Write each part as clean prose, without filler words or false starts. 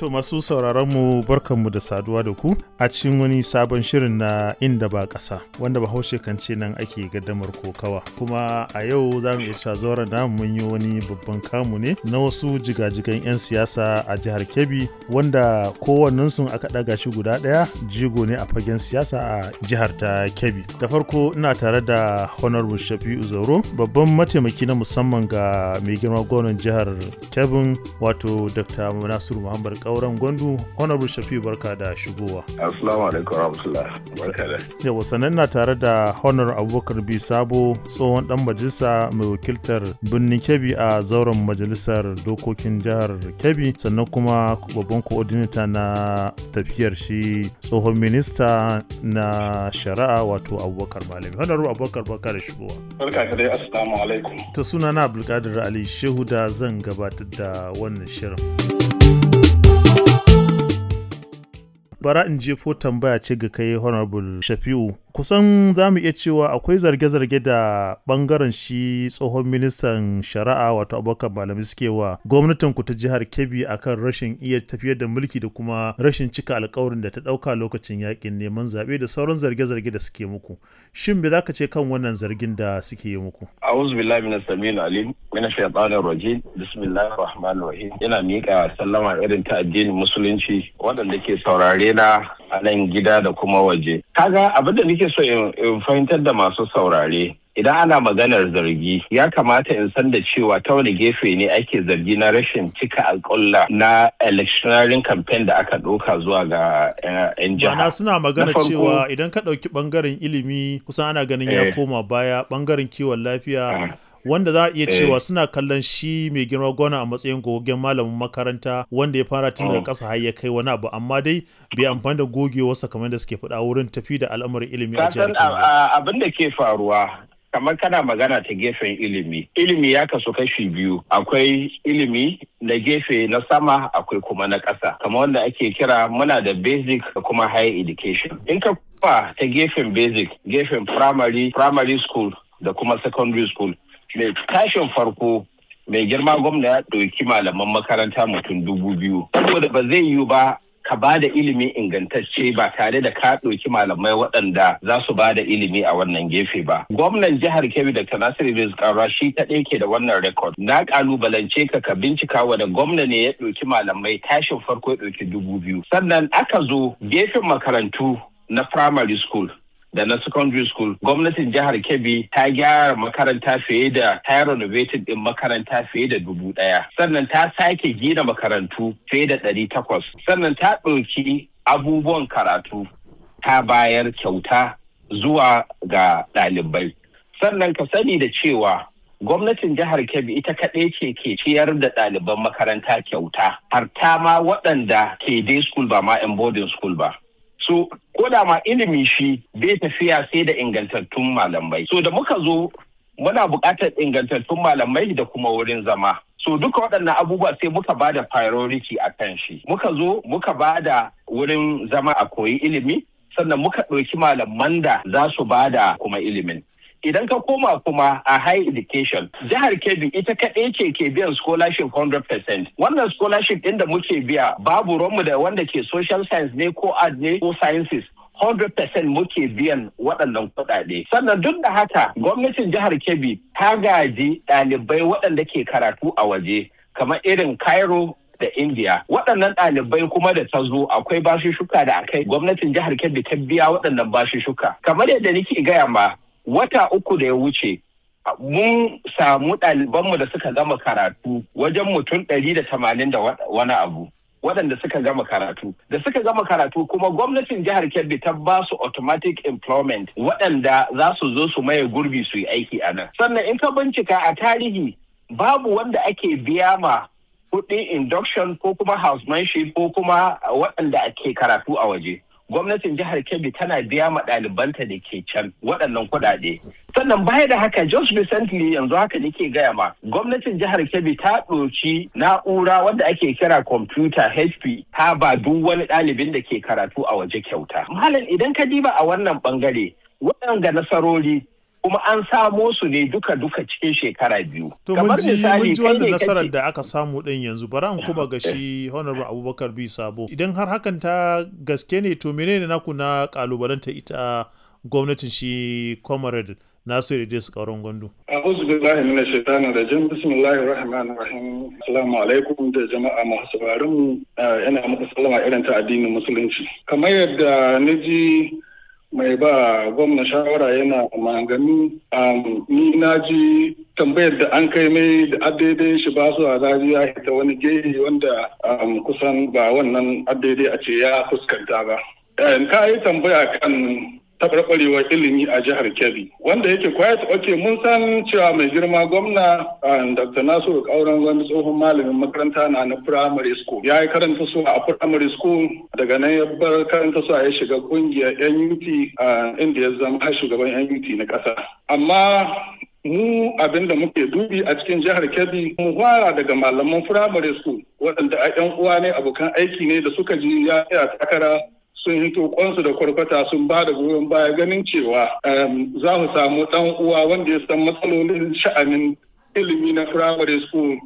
To masu sauraron mu, barkanmu da saduwa da ku a cikin wani sabon shirin na Inda Ba Ƙasa, wanda Bahaushe kan ce nan ake gaddamar kokawa. Kuma a yau za mu iya cewa zauren namu mun yi wani babban kamu ne na wasu jigajigan 'yan siyasa a jihar Kebbi, wanda kowannensu aka ɗaga shi guda ɗaya jigo ne a fagen siyasa a jihar ta Kebbi. Da farko ina tare da Honorable Shafi'u Zauro, babban mataimaki na musamman ga mai girma gwamnan jihar Kebbin, wato Dr. Nasiru Muhammad Kauran Gwandu. Honorable Shafi'u, barka da shigowa. Assalamu alaikum warahmatullah. Barka da. Yawa, sannan na tare da Honor Abubakar B Sabo, tsohon dan majalisa mai wakiltar Birnin Kebbi a zauren majalisar dokokin jihar Kebbi, sannan kuma babban coordinator na tafiyar shi tsohon minista na shari'a, wato Abubakar Malami. Honorable Abubakar, barka da shigowa. Barka ka dai, assalamu alaikum. To, suna na Abdulkadir Ali Shehu da zan gabatar da wannan shirin. Bara in jefo tambaya ce ga kai, Honorable Shafi'u. Kusan za mu iya cewa akwai zarge-zarge da bangaren shi tsohon ministan shari'a, wato Abubakar Malami, suke wa gwamnatin ku ta jihar Kebbi akan rashin iya tafiyar da mulki da kuma rashin cika alkawarin da ta dauka lokacin yakin neman zaɓe da sauran zarge-zarge da suke muku. Shin me zaka ce kan wannan zargin da suke yi muku? A'udhu billahi minas samil alim minash shaitanir rajim. Bismillahir rahmanir rahim. Ina miƙa sallama irin ta addinin Musulunci waɗanda ke saurare na a nan gida da kuma waje. Kaga, abin da nake so in fahimtar da masu saurare, idan ana maganar zargi, ya kamata in san da cewa ta wani gefe ne ake zargi na rashin cika alƙulla na electioneering campaign da aka ɗauka zuwa ga 'yan jiha. Ma'ana suna magana cewa idan ka ɗauki ɓangaren ilimi, kusan ana ganin ya koma baya, ɓangaren kiwon lafiya, wanda za a iya cewa suna kallon shi mai girma gwamna a matsayin gogaggen malamin makaranta wanda ya fara tun daga ƙasa har ya kai wani abu, amma dai bai amfani da gogewarsa kamar da suke faɗa wurin tafi da al'amarin ilimi a jihar. Abin da ke faruwa, kamar kana magana ta gefen ilimi, ilimi ya kasu kashi biyu: akwai ilimi na gefe na sama, akwai kuma na ƙasa, kamar wanda ake kira muna da basic da kuma higher education. In ka kuma ta gefen basic, gefen primary school da kuma secondary school, mai tashin farko mai girma gwamna ya ɗauki malaman makaranta mutum 2,000, saboda ba zai yiwu ba ka ba da ilimi ingantacce ba tare da ka ɗauki malamai waɗanda za su ba da ilimi a wannan gefe ba. Gwamnan jihar Kebbi, Dr. Nasiru Idris Kaura, shi kaɗai ke da wannan record. Na ƙalubalance ka, ka bincika wanda gwamna ne ya ɗauki malamai tashin farko ya ɗauki 2,000. Sannan aka zo gefen makarantu na primary school da na secondary school, gwamnatin jihar Kebbi ta gyara makaranta fiye da ta renovated din makaranta fiye da 1,000, sannan ta sake gina makarantu fiye da 800, sannan ta ɗauki abubuwan karatu ta bayar kyauta zuwa ga ɗalibai. Sannan ka sani da cewa gwamnatin jihar Kebbi ita kaɗai ce ke ciyar da ɗaliban makaranta kyauta, har ta ma waɗanda ke day school, ba ma 'yan boarding school ba. So ko da ma ilimi shi bai tafiya sai da ingantattun malamai. So da muka zo muna buƙatar ingantattun malamai da kuma wurin zama. So duka waɗannan abubuwa sai muka ba da priority a kan shi. Muka zo muka ba da wurin zama a koyi ilimi, sannan muka ɗauki malaman da za su ba da kuma ilimin. Idan ka koma kuma a high education, jihar Kebbi ita kaɗai ce ke biyan scholarship 100%. Wannan scholarship ɗin da muke biya, babu ruwanmu da wanda ke social science ne ko art ne ko sciences, 100% muke biyan waɗannan kuɗaɗe. Sannan duk da haka, gwamnatin jihar Kebbi ta gaji ɗalibai waɗanda ke karatu a waje, kamar irin Cairo da India. Waɗannan ɗalibai kuma da ta zo, akwai bashushuka da akai, gwamnatin jihar Kebbi ta biya waɗannan bashushuka. Kamar yadda nake gaya ma, wata 3 da ya wuce mun samu ɗalibanmu da suka gama karatu wajen mutum 180 da wani abu waɗanda suka gama karatu. Da suka gama karatu kuma, gwamnatin jihar Kebbi ta ba su automatic employment, waɗanda za su zo su maye gurbi su yi aiki a nan. Sannan in ka bincika a tarihi, babu wanda ake biya ma kuɗin induction ko kuma housemanship ko kuma waɗanda ake karatu a waje. Gwamnatin jihar Kebbi tana biya ma ɗalibanta da ke can waɗannan kuɗaɗe. Sannan baya da haka, just recently, yanzu haka nake gaya ma, gwamnatin jihar Kebbi ta ɗauki na'ura wanda ake kira kwamfuta HP, ta ba duk wani ɗalibin da ke karatu a waje kyauta. Malam, idan ka diba a wannan ɓangare, waɗanga nasarori Kuma an samo su ne duka-duka cikin shekara 2. To mun ji wannan nasarar da aka samu din yanzu, bari an kuma ga shi Honorable Abubakar B Sabo. Idan har hakan ta gaske ne, to menene naku na kalubalanta ita gwamnatin shi Comrade Nasiru Idris Kauran Gwandu? A'udhu billahi minash shaitanir rajim. Bismillahir rahmanir rahim. Assalamu alaikum da jama'a masu sauraron mu. Ina muku sallama irin ta addinin musulunci. Kamar yadda na ji mai ba gwamna shawara yana maganganu, ni na ji tambayar da an kai mai da daidai shi ba su a ya hita wani gehe wanda kusan ba wannan daidai a ce ya fuskanta ba. Ka yi tambaya kan taɓarɓarewar ilimi a jihar Kebbi, wanda yake quite okay. Mun san cewa mai girma gwamna Dr. Nasiru Kauran wani tsohon malamin makaranta na primary school. Ya yi karanta su a primary school, daga nan ya bar karanta su ya shiga kungiyar NUT, inda ya zama shugaban NUT na ƙasa. Amma mu abin da muke dubi a cikin jihar Kebbi, mu fara daga malaman primary school, waɗanda a 'yan uwa ne, abokan aiki ne, da suka ji ya tsaya takara sun hito kwansu da kwarkwata sun ba da goyon baya, ganin cewa za mu samu dan uwa wanda ya san matsalolin sha'anin ilimi na primary school.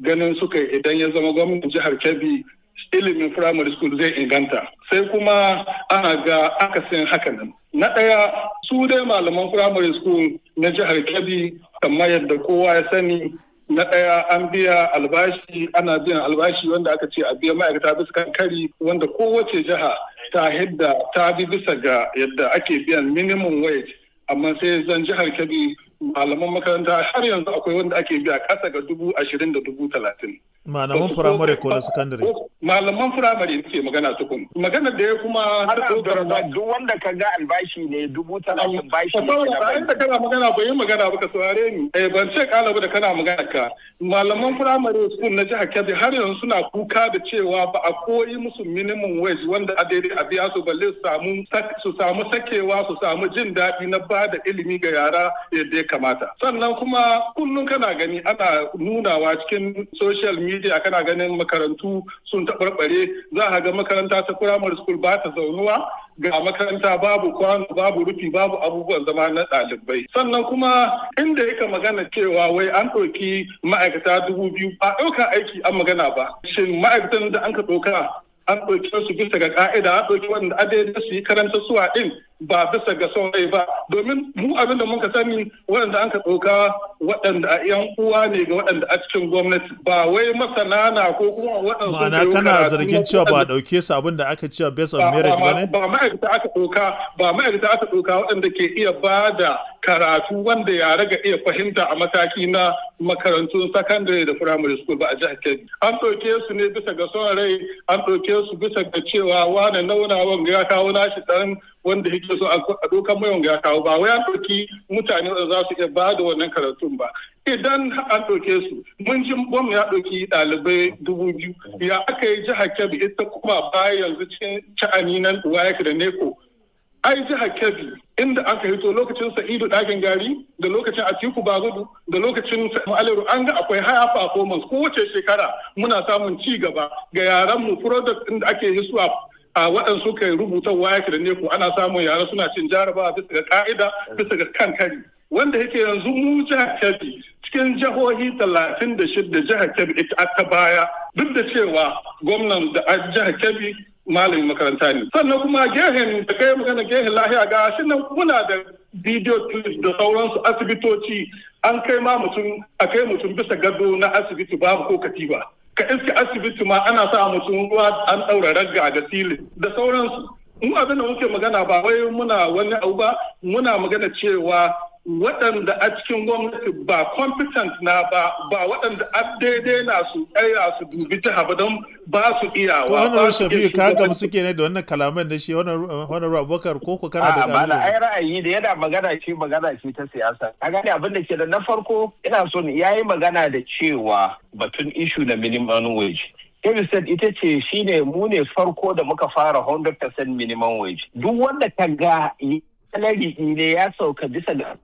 Ganin suka idan ya zama gwamnan jihar Kebbi, ilimin primary school zai inganta. Sai kuma ana ga akasin hakanan. Na ɗaya, su dai malaman primary school na jihar Kebbi, kamar yadda kowa ya sani, na ɗaya an biya albashi, ana biyan albashi wanda aka ce a biya ma'aikata bisa kan kari, wanda kowace jiha ta hidda ta bi bisa ga yadda ake biyan minimum wage. Amma sai zan jihar Kebbi malaman makaranta har yanzu akwai wanda ake biya ƙasa ga 20,000 da 30,000. Malaman firamare ko na sakandare? Malaman firamare ke magana tukun. Magana da ya kuma Duk wanda ka ga albashi ne 30,000, bashi ne. Inda kana magana bai yi magana ba, ka saurare ni. Eh, ban ce kala da kana magana ka. Malaman firamare school na jihar Kebbi har yanzu suna kuka da cewa ba a koyi musu minimum wage wanda a daidai a biya su, balle su samu sakewa, su samu jin daɗi na ba da ilimi ga yara yadda ya kamata. Sannan kuma kullum kana gani ana nunawa cikin social media, kana ganin makarantu sun taɓarɓare. Za a ga makaranta ta primary school ba ta zaunuwa, ga makaranta babu kwano, babu rufi, babu abubuwan zama na ɗalibai. Sannan kuma inda yake magana cewa wai an ɗauki ma'aikata 2,000, ba ɗauka aiki an magana ba. Shin ma'aikatan da an ka ɗauka, an ɗauke su bisa ga ka'ida? An ɗauki wanda adai su yi karanta suwa ɗin ba bisa ga son rai ba? Domin mu abin da muka sani, waɗanda an ka ɗauka, waɗanda a yan uwa ne ga waɗanda a cikin gwamnati, ba wai masana na ko kuma waɗanda Ma'ana kana zargin cewa ba a ɗauke su abin da aka cewa based on merit ba ne? Ba ma'aikata aka ɗauka, ba ma'aikata aka ɗauka waɗanda ke iya ba da karatu wanda yara ga iya fahimta a mataki na makarantun sakandare da primary school ba a jihar Kebbi. An ɗauke su ne bisa ga son rai, an ɗauke su bisa ga cewa wane nauna, wanga ya kawo nashi ɗan wanda yake so a ɗaukan mai, wanga ya kawo. Ba wai an ɗauki mutane wanda za su iya ba da wannan karatun ba. Idan an ɗauke su, mun ji gwamna ya ɗauki ɗalibai 2,000, ya aka yi jihar Kebbi ita kuma baya yanzu cikin sha'ani nan WAEC da NECO? Ai jihar Kebbi inda aka hito lokacin Sa'idu Dakin Gari da lokacin Atiku Bagudu da lokacin Aliru, an ga akwai high performance. Kowace shekara muna samun ci gaba ga yaran mu. Product din da ake hisuwa a waɗansu kai rubuta WAEC da NECO, ana samun yara suna cin jarabawa bisa ga ka'ida, bisa ga kan kari. Wanda yake yanzu mu jihar Kebbi, cikin jihohi 36, jihar Kebbi ita ta baya, duk da cewa gwamnan da jihar Kebbi malamin makaranta ne. Sannan kuma gehen da kai magana, gehen lahiya, ga shi nan muna da video clips da sauransu. Asibitoci an kai ma mutum, a kai mutum bisa gado na asibiti babu ko katifa. Ka iske asibiti ma ana sa mutum ruwa, an ɗaura ragga ga silin da sauransu. Mu abin da muke magana, ba wai muna wani abu ba, muna magana cewa waɗanda a cikin gwamnati ba competent na ba, ba waɗanda a daidai na su tsaya su dubi jiha ba, don ba su iyawa. To Honorable Shafi'u, ka gamsu kenan da wannan kalaman da shi Honorable Abubakar, ko ko kana da A'a, ai ra'ayi da yana magana shi, magana shi ta siyasa. Ka gane abin da ke da na farko, ina so yayi magana da cewa batun issue na minimum wage. Kebbi State ita ce shine mu ne farko da muka fara 100% minimum wage. Duk wanda ka ga salary ne ya sauka bisa ga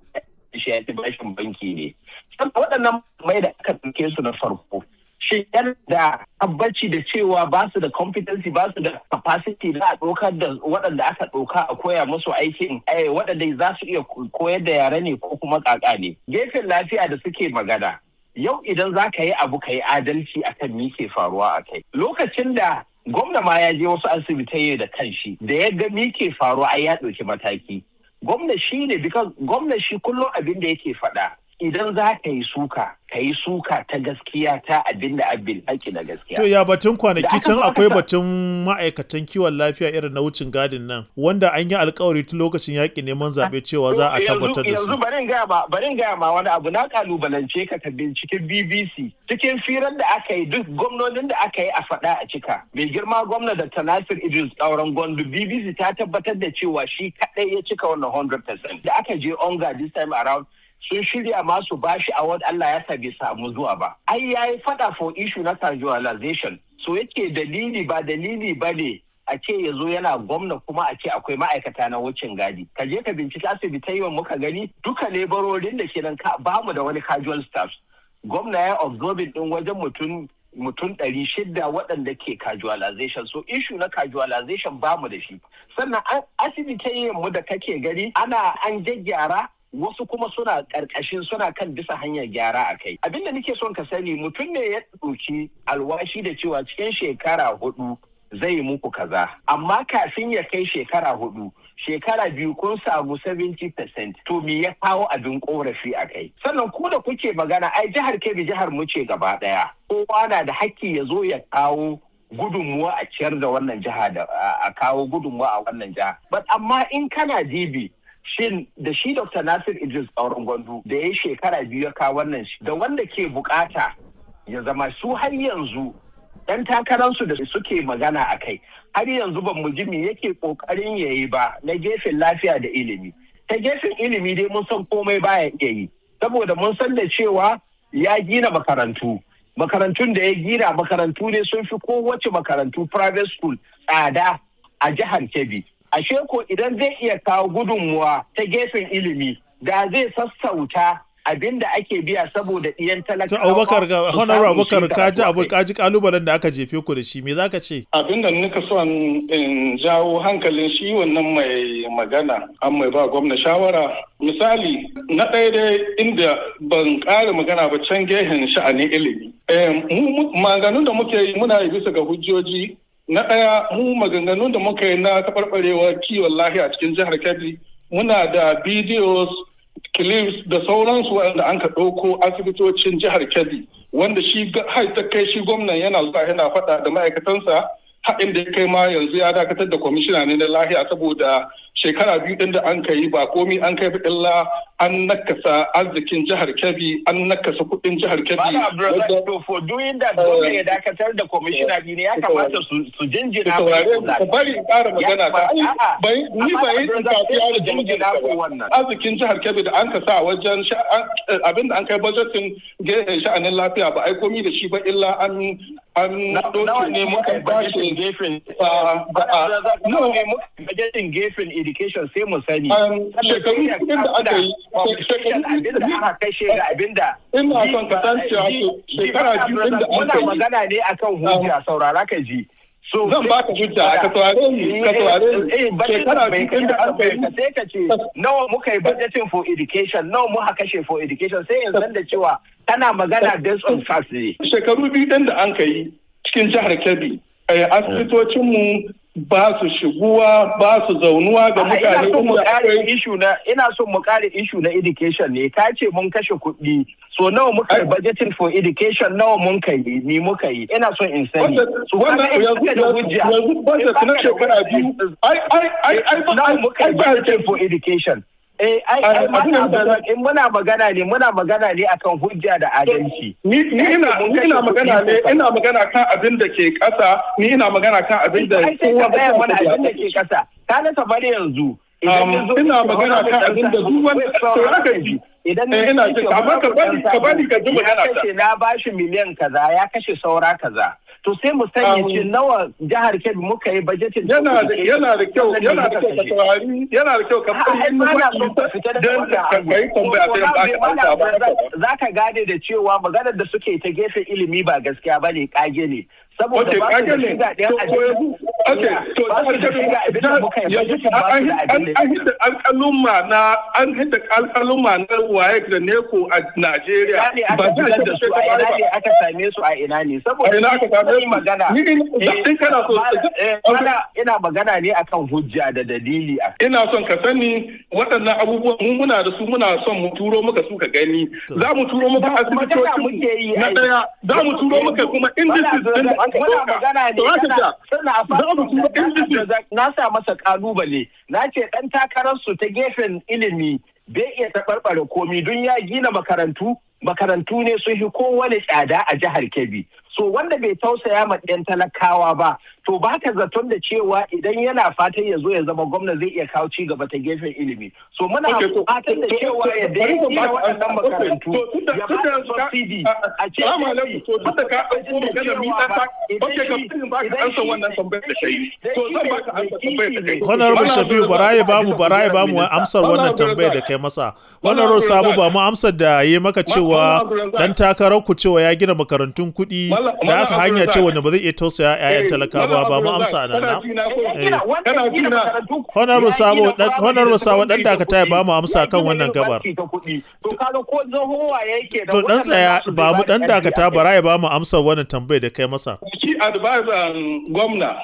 shi, ya ci bashin banki ne. Waɗannan mai da aka ɗauke su na farko. Shi yana da tabbaci da cewa ba su da competency, ba su da capacity za a ɗaukar da waɗanda aka ɗauka a koya musu aikin, waɗanda za su iya koyar da yare ne ko kuma ƙaƙa ne. Gefen lafiya da suke magana, yau idan za ka yi abu ka yi adalci akan me ke faruwa a kai. Lokacin da gwamna ma ya je wasu asibitai da kanshi, da ya ga me ke faruwa, ai ya ɗauki mataki. Gwamna shi ne, because gwamna shi kullum abin da yake faɗa, idan za ka yi suka, ka yi suka ta gaskiya, ta abin da abin haƙi na gaskiya. To ya batun kwanaki can akwai batun ma'aikatan kiwon lafiya irin na wucin gadin nan wanda an yi alkawari tun lokacin yaƙi neman zaɓe cewa za a tabbatar da su. Yanzu barin gaya ma wani abu, na kalubalance ka ka binciken BBC cikin firar da aka yi, duk gwamnonin da aka yi a faɗa a cika. Mai girma gwamna da Nasir Idris Kauran Gwandu, BBC ta tabbatar da cewa shi kaɗai ya cika wannan 100%. Da aka je onga this time around, sun shirya masu bashi award, Allah ya sa bai samu zuwa ba. Ai yayi fada for issue na casualization. So yake dalili ba dalili ba ne a ce ya zo yana gwamna kuma a ce akwai ma'aikata na wucin gadi. Ka je ka binciki asibitai muka gani duka lebarorin da ke nan, ba mu da wani casual staff. Gwamna ya absorbing din wajen mutum 600 waɗanda ke casualization. So issue na casualization ba mu da shi. Sannan asibitai mu da kake gani ana an gyaggyara, wasu kuma suna ƙarƙashin, suna kan bisa hanyar gyara a kai. Abinda nake son ka sani, mutum ne ya ɗauki alwashi da cewa cikin shekara 4 zai muku kaza, amma kafin ya kai shekara 4, shekara 2 kun samu 70%, to me ya kawo abin korafi a kai? Sannan ku da kuke magana, ai jihar Kebbi jihar mu ce gaba ɗaya. Kowa na da hakki ya zo ya kawo gudunmuwa a ciyar da wannan jiha, da a kawo gudunmuwa a wannan jiha. But amma in kana dibi, shin da shi Dr. Nasir Idris Kauran Gwandu da ya shekara 2 ya kawo wannan shi, da wanda ke bukata ya zama su, har yanzu ɗan takararsu da suke magana a kai, har yanzu ban mu ji me yake kokarin ya yi ba na gefen lafiya da ilimi. Ta gefen ilimi dai mun san komai baya iya yi, saboda mun san da cewa ya gina makarantu. Makarantun da ya gina makarantu ne sun fi kowace makarantu private school tsada a jihar Kebbi. Ashe ko idan zai iya kawo gudunmuwa ta gefen ilimi, da zai sassauta abin da ake biya saboda ɗiyan talakawa. To Abubakar, ga Honorable Abubakar, ka ji abu, ka ji kalubalen da aka jefe ku da shi, me zaka ce? Abin da nika son in jawo hankalin shi wannan mai magana, an mai ba gwamna shawara. Misali, na ɗaya dai inda ban ƙara magana ba can gehen sha'anin ilimi. Mu maganganun da muke yi, muna yi bisa ga hujjoji. Na ɗaya, mu maganganun da muka yi na taɓarɓarewar kiwon lafiya cikin jihar Kebbi, muna da videos, clips da sauransu waɗanda an ka ɗauko asibitocin jihar Kebbi, wanda shi har ta kai shi gwamnan yana zuwa yana faɗa da ma'aikatansa, haɗin da ya kai ma yanzu ya dakatar da kwamishina ne na lahiya, saboda shekara 2 ɗin da an kai ba komi an kai illa an nakasa arzikin jihar Kebbi, an nakasa kuɗin jihar Kebbi. Malam Abdulrazak, for doing that, gwamna ya dakatar da kwamishina ne, ya kamata su jinjina. Ka bari in ƙara magana ta. Ni ba yi tafiya da jinjina ko wannan. Arzikin jihar Kebbi da an ka sa wajen abin da an kai budgetin sha'anin lafiya, ba ai komi da shi ba illa an Nawa ne muka budgetin gefen, nawa ne muka budgetin gefen education, sai mu sani. Shekaru kudin da aka yi shekaru abin da aka kashe da abin da Ina son ka san cewa shekara 2 din da Muna aka yi magana ne akan hujja, saurara ka ji. So zan baka hujja, ka saurare ni, ka saurare ni. Shekara 2 din da aka yi Sai ka ce nawa muka yi budgeting for education, nawa muka kashe for education, sai yanzu da cewa kana magana based on facts ne. Shekaru 2 din da an kai cikin jihar Kebbi, asibitocinmu ba su shiguwa, ba su zaunuwa ga mutane. Ina son mu kare issue na education ne. Ka ce mun kashe kuɗi, so nawa muka yi budgeting for education, nawa mun kai, ni muka yi, ina son in sani. So wannan yanzu budget na shekara 2, ai ai ai ai nawa muka yi budgeting for education? Eh, ai ai in muna magana ne, muna magana ne akan hujja da adalci. Ni ina magana ne, ina magana kan abin da ke ƙasa, ni ina magana kan abin da kowa baya mana abin da ke ƙasa. Ka na bari yanzu. Ina magana kan abin da duk wanda to haka ji. Idan ina ji, amma ka bari ka ji magana ta. Ya kashe, na bashi miliyan kaza, ya kashe saura kaza. To sai mu sanya ce nawa jihar Kebbi muka yi budgeting. Yana da kyau, yana da kyau ka saurari, yana da kyau ka fahimci tambaya sai ba ka amsa ba. Za ka gane da cewa maganar da suke ta gefen ilimi ba gaskiya bane, kage ne. Saboda ba su da shiga ɗayan An hidda alƙalumma na WAEC da NECO a Najeriya. Ba da su a ina ne aka same su, a ina ne? Saboda ina aka same su magana. Ina magana ne akan hujja da dalili. Ina son ka sani waɗannan abubuwan mu muna da su, muna son mu turo maka su ka gani. Za mu turo maka asibitoci na ɗaya, za mu turo maka kuma indices din da aka Muna magana ne suna fata na sa masa kalubale, na ce dan takararsu ta gefen ilimi bai iya taɓarɓare komi don ya gina makarantu, makarantu ne sun fi kowane tsada a jihar Kebbi. So wanda bai tausaya ma ɗan talakawa ba, to ba ka zaton da cewa idan yana fatan ya zo ya zama gwamna zai iya kawo ci gaba ta gefen ilimi. So muna fatan da cewa ya daina waɗannan makarantu, ya ba da subsidy a ce. Honorable Shafiu, baraye ba mu, baraye ba mu amsar wannan tambayar da kai masa. Honorable Sabu, ba mu amsar da yi maka cewa dan takarar ku cewa ya gina makarantun kuɗi da aka hanya ce wanda ba zai iya tausaya 'ya'yan talaka ba, ba mu amsa nan na. Honorable Sabo, Honorable Sabo, dan dakata ya ba mu amsa kan wannan gabar. To dan tsaya, ba mu, dan dakata, bara ya ba mu amsar wannan tambayar da kai masa. Shi advisor gwamna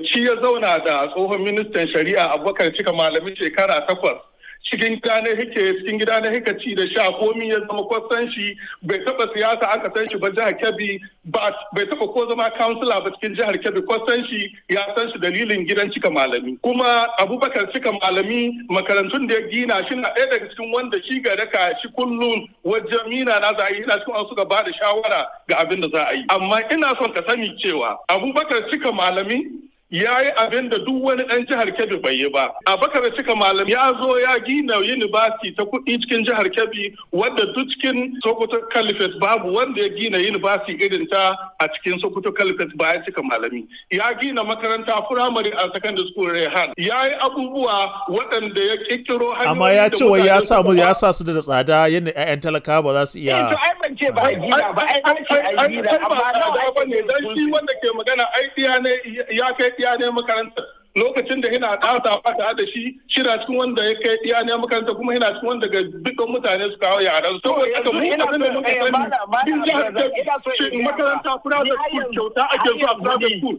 shi ya zauna da tsohon ministan shari'a Abubakar Cika Malami shekara 8. Cikin gida ne hike, cikin gida ne hika ci da sha, komi ya zama kwasan shi. Bai taba siyasa aka san shi ba jihar Kebbi ba, bai taba ko zama kansila ba cikin jihar Kebbi. Kwasan shi ya san shi dalilin gidan Cika Malami. Kuma Abubakar Cika Malami, makarantun da ya gina shi na ɗaya daga cikin wanda shi ga raka shi kullum wajen mina na za a yi, ina cikin an suka ba da shawara ga abin da za a yi. Amma ina son ka sani cewa Abubakar Cika Malami ya yi abin da duk wani ɗan jihar Kebbi bai yi ba. Abubakar Cika Malam ya zo ya gina university ta kuɗi cikin jihar Kebbi, wadda duk cikin Sokoto Caliphate babu wanda ya gina university irin ta a cikin Sokoto Caliphate bayan Cika Malami. Ya gina makaranta primary and secondary school Rehan. Ya yi abubuwa waɗanda ya ƙirƙiro hanyoyi. Amma ya ce wai ya samu ya sa su da tsada yadda 'ya'yan talaka ba za su iya. To ai ban ce ba a gina ba, ai an ce a gina, amma nawa ne dan shi wanda ke magana, ai ɗiya ne ya kai ɗiya ne makaranta lokacin da yana ɗasa fata da shi, shina cikin wanda ya kai ɗiya ne makaranta, kuma yana cikin wanda ga dukkan mutane su kawo yaran su. Saboda haka mu abin da muka sani din jihar Kebbi, makaranta private school kyauta ake zuwa private school.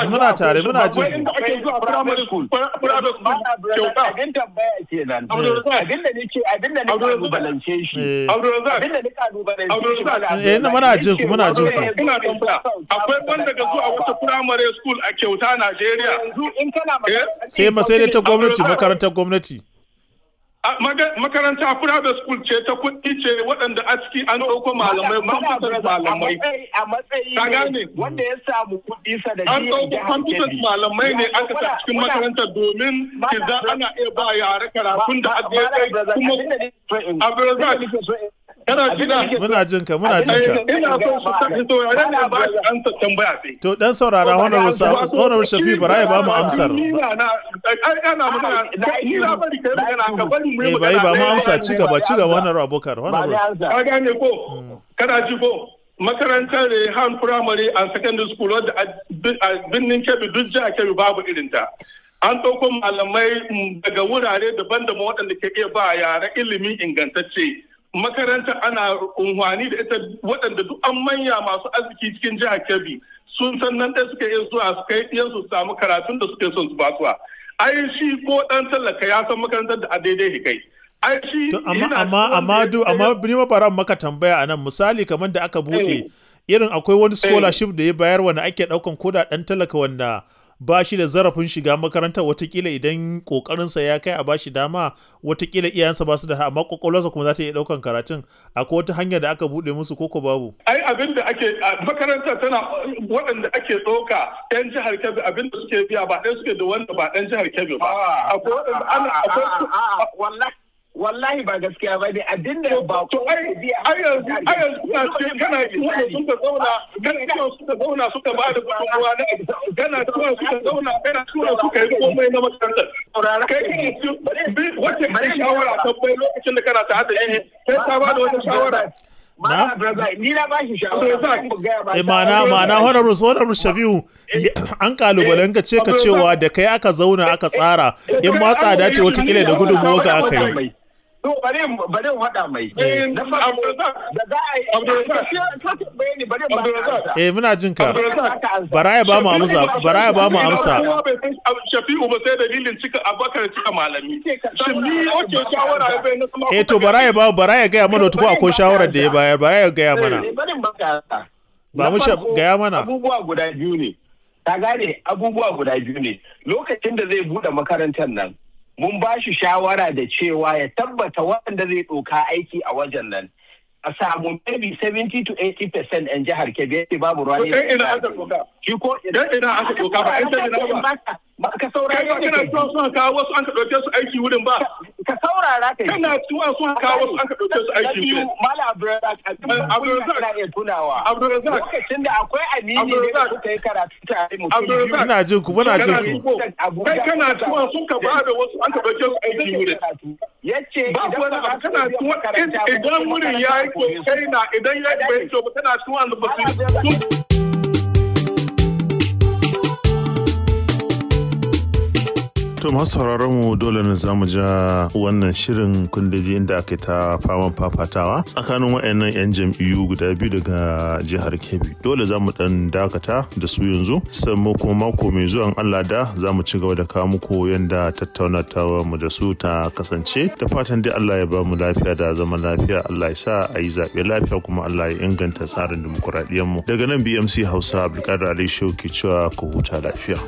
Muna tare, muna jin. Inda ake zuwa primary school, private school kyauta. Abin tambaya kenan. Abin da nake, abin da nake kalubalance shi. Abin da nake kalubalance shi. Eh, muna jin ku, muna jin ku. Ina tambaya. Akwai wanda ga zuwa wata primary school a kyauta Najeriya? Yanzu in kana sai ma sai dai ta gwamnati, makarantar gwamnati. Makaranta private school ce ta kuɗi ce, waɗanda a ciki an ɗauko malamai, competent malamai. A matsayi wanda ya samu kuɗi sanadiyar An ɗauko competent malamai ne aka sa cikin makarantar domin kiza ana iya ba yara karatun da aka kai kuma. Abdulrazak, kana jina? Muna jin ka, muna jin ka. Ina son su tafi to yare ne ba shi an tambaya sai. To dan saurara, Honorable Shafi, bara ya ba mu amsar. Ni na ana magana, ni na bari kai magana, ka bari mu yi Eh, magana. bai ba mu amsa, ci gaba, ci gaba, Honorable Abubakar, Honorable. Ka gane ko? Kana ji ko? Makarantar Rehan Primary and Secondary School wadda a birnin Kebbi, duk jihar Kebbi babu irinta. An ɗauko malamai daga wurare daban-daban waɗanda ke iya ba yara ilimi ingantacce. Makaranta ana unhwani da ita, waɗanda duk an manya masu arziki cikin jihar Kebbi sun san nan ɗaya suka iya zuwa su kai ɗiyansu su samu karatun da suke son su basuwa. Ai shi ko ɗan talaka ya san makarantar da a daidai kai. Ai shi amma amma amma du amma ni ma bara maka tambaya anan, misali kamar da aka bude irin akwai wani scholarship da ya bayar wanda ake daukan koda dan talaka wanda ba shi da zarafin shiga makarantar, watakila idan kokarinsa ya kai a ba shi dama, watakila iyayensa ba su da, amma kwakwalwarsa kuma za ta iya daukan karatun, akwai wata hanya da aka bude musu koko babu? Ai abin da ake makarantar tana, waɗanda ake ɗauka yan jihar Kebbi, abin da suke biya ba ɗaya suke da wanda ba ɗan jihar Kebbi ba. Akwai waɗanda ana akwai Wallahi. Wallahi ba gaskiya ba ne, abinda ba to ai yanzu kana cewa suka zauna, kana cewa suka zauna suka ba da gudunmuwa na, kana cewa suka zauna, kana cewa suka yi komai na makarantar. Kai kana cewa wacce kai shawara ta bai lokacin da kana tare da shi, kai ka ba da wata shawara. Na? Ni na ba shi shawara. Ma'ana Honorable Shafi'u, an kalubalen ka ce ka cewa da kai aka zauna aka tsara, in ma tsada ce watakila da gudunmuwa ka aka yi. To bari in faɗa mai. Na farko da za a yi Eh, muna jin ka. Bara ya ba mu amsa, bara ya ba mu amsa. Shafi'u ba sai dalilin cika Abubakar cika malami. Shin ni wace shawara ya bai na kuma. Eh, to bara ya gaya mana ko akwai shawarar da ya bayar, bara ya gaya mana. Ba mu gaya mana. Abubuwa guda biyu ne. Ka gane, abubuwa guda biyu ne. Lokacin da zai bude makarantar nan, mun ba shi shawara da cewa ya tabbata waɗanda zai ɗauka aiki a wajen nan a samu maybe 70 to 80% 'yan jihar Kebbi, yace babu ruwa ne. Ɗan ina aka ɗauka. Shi ko ɗan ina aka ɗauka ba ƴan ina ba. Ba ka saurara ne. Kana cewa suna kawo wasu an ka ɗauke su aiki wurin ba. Ka saurara ka. Kana cewa suna kawo wasu an ka ɗauke su aiki wurin. Malam Abdulrazak, Abdulrazak na iya tunawa. Abdulrazak. Lokacin da akwai amini ne da suka yi karatu tare mutum biyu. Muna jin ku, muna jin ku. Kai kana cewa sun ka ba da wasu an ka ɗauke su aiki wurin. Yace ba wani abu kana cewa idan wurin ya yi kyau kai na idan ya yi kyau ba kana cewa ba su. To masu sauraron mu, dole ne zamu ja wannan shirin kundaji inda aka ta faman fafatawa tsakanin wayannan 'yan jam'iyyu guda biyu daga jihar Kebbi. Dole za mu dan dakata da su yanzu, sannan kuma mako mai zuwan Allah da za mu ci gaba da kawo muku yanda tattaunawa mu da su ta kasance. Da fatan dai Allah ya ba mu lafiya da zaman lafiya, Allah ya sa a yi zaɓe lafiya, kuma Allah ya inganta tsarin dimokuraɗiyyar mu. Daga nan BMC Hausa, Abdulkadir Ali Shehu ke cewa ku huta lafiya.